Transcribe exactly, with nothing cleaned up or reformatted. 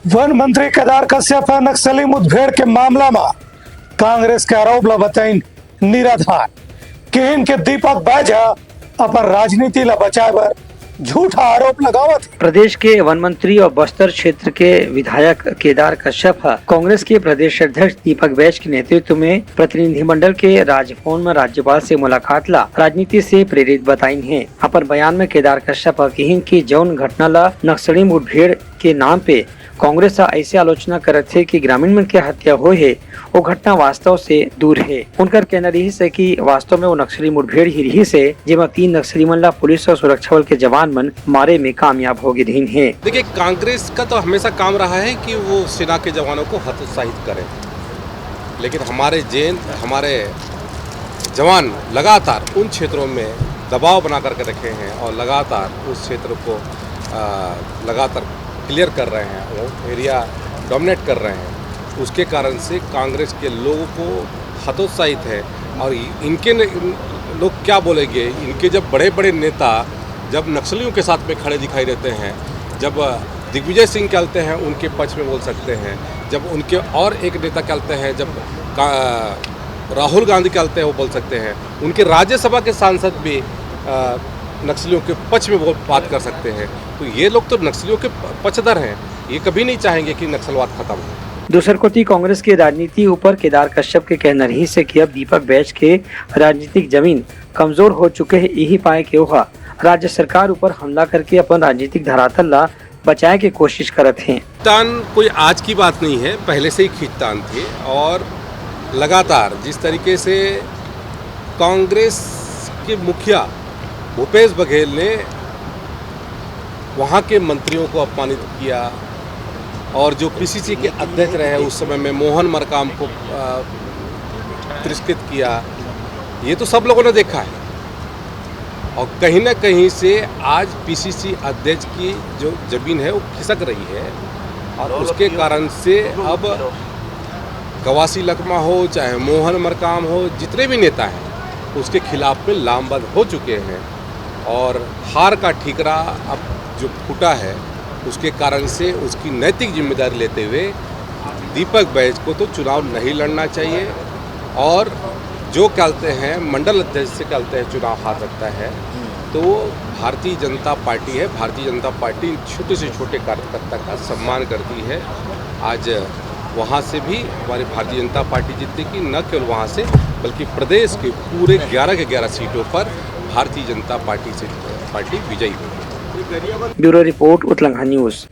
वन मंत्री केदार कश्यप ह नक्सली मुठभेड़ के मामला म कांग्रेस के आरोप ल बताइन निराधार। किहिन के दीपक बैज ह अपन राजनीति ल बचाए बर झूठा आरोप लगावत हे। प्रदेश के वन मंत्री और बस्तर क्षेत्र के विधायक केदार कश्यप ह कांग्रेस के प्रदेश अध्यक्ष दीपक बैज के नेतृत्व में प्रतिनिधिमंडल के राजभवन में राज्यपाल से मुलाकात ला राजनीति से प्रेरित बताइन हे। अपन बयान में केदार कश्यप ह किहिन कि जौन घटना ला नक्सली मुठभेड़ के नाम पे कांग्रेस ह ऐसे आलोचना करत हे कि ग्रामीण मन के हत्या होए हे, वो घटना वास्तव से दूर हे। उनकर कहना रिहिस हे कि वास्तव में वो नक्सली मुठभेड़ ही रिहिस हे, जेमा तीन नक्सली मन ला पुलिस और सुरक्षा बल के जवान मन मारे में कामयाब हो गे रिहिन हे। देखिए, कांग्रेस का तो हमेशा काम रहा है कि वो सेना के जवानों को हतोत्साहित करे, लेकिन हमारे जैन हमारे जवान लगातार उन क्षेत्रों में दबाव बना करके रखे हैं और लगातार उस क्षेत्र को, आ, लगातार क्लियर कर रहे हैं, वो एरिया डोमिनेट कर रहे हैं। उसके कारण से कांग्रेस के लोगों को हतोत्साहित है। और इनके न-, इन लोग क्या बोलेंगे, इनके जब बड़े बड़े नेता जब नक्सलियों के साथ में खड़े दिखाई देते हैं, जब दिग्विजय सिंह कहते हैं उनके पक्ष में बोल सकते हैं, जब उनके और एक नेता कहते हैं, जब का, राहुल गांधी कहते हैं वो बोल सकते हैं, उनके राज्यसभा के सांसद भी, अ, नक्सलियों के पक्ष में वो बात कर सकते हैं। तो ये लोग तो नक्सलियों के प-, पक्षधर हैं, ये कभी नहीं चाहेंगे कि नक्सलवाद खत्म हो। दूसर कोति कांग्रेस के राजनीति ऊपर केदार कश्यप के कहना रिहिस हे कि अब दीपक बैज के राजनीतिक जमीन कमजोर हो चुके हे, यही पाए के ओहा राज्य सरकार ऊपर हमला करके अपन राजनीतिक धरातल ला बचाए के कोशिश करत हे। खींचतान कोई आज की बात नहीं है, पहले से ही खींचतान थी और लगातार जिस तरीके से कांग्रेस के मुखिया भूपेश बघेल ने वहाँ के मंत्रियों को अपमानित किया और जो पीसीसी के अध्यक्ष रहे उस समय में मोहन मरकाम को, अ, तिरस्कृत किया, ये तो सब लोगों ने देखा है। और कहीं ना कहीं से आज पीसीसी अध्यक्ष की जो जमीन है वो खिसक रही है और उसके कारण से अब कवासी लखमा हो, चाहे मोहन मरकाम हो, जितने भी नेता हैं उसके खिलाफ में लामबंद हो चुके हैं और हार का ठीकरा अब जो फूटा है उसके कारण से उसकी नैतिक जिम्मेदारी लेते हुए दीपक बैज को तो चुनाव नहीं लड़ना चाहिए और जो कहते हैं मंडल अध्यक्ष से कहते हैं चुनाव हार सकता है, तो वो भारतीय जनता पार्टी है। भारतीय जनता पार्टी इन छोटे से छोटे कार्यकर्ता का सम्मान करती है। आज वहाँ से भी हमारी भारतीय जनता पार्टी जीतेगी, न केवल वहाँ से बल्कि प्रदेश के पूरे ग्यारह के ग्यारह सीटों पर भारतीय जनता पार्टी से पार्टी विजयी होगी। Bureau report, Utlangha news.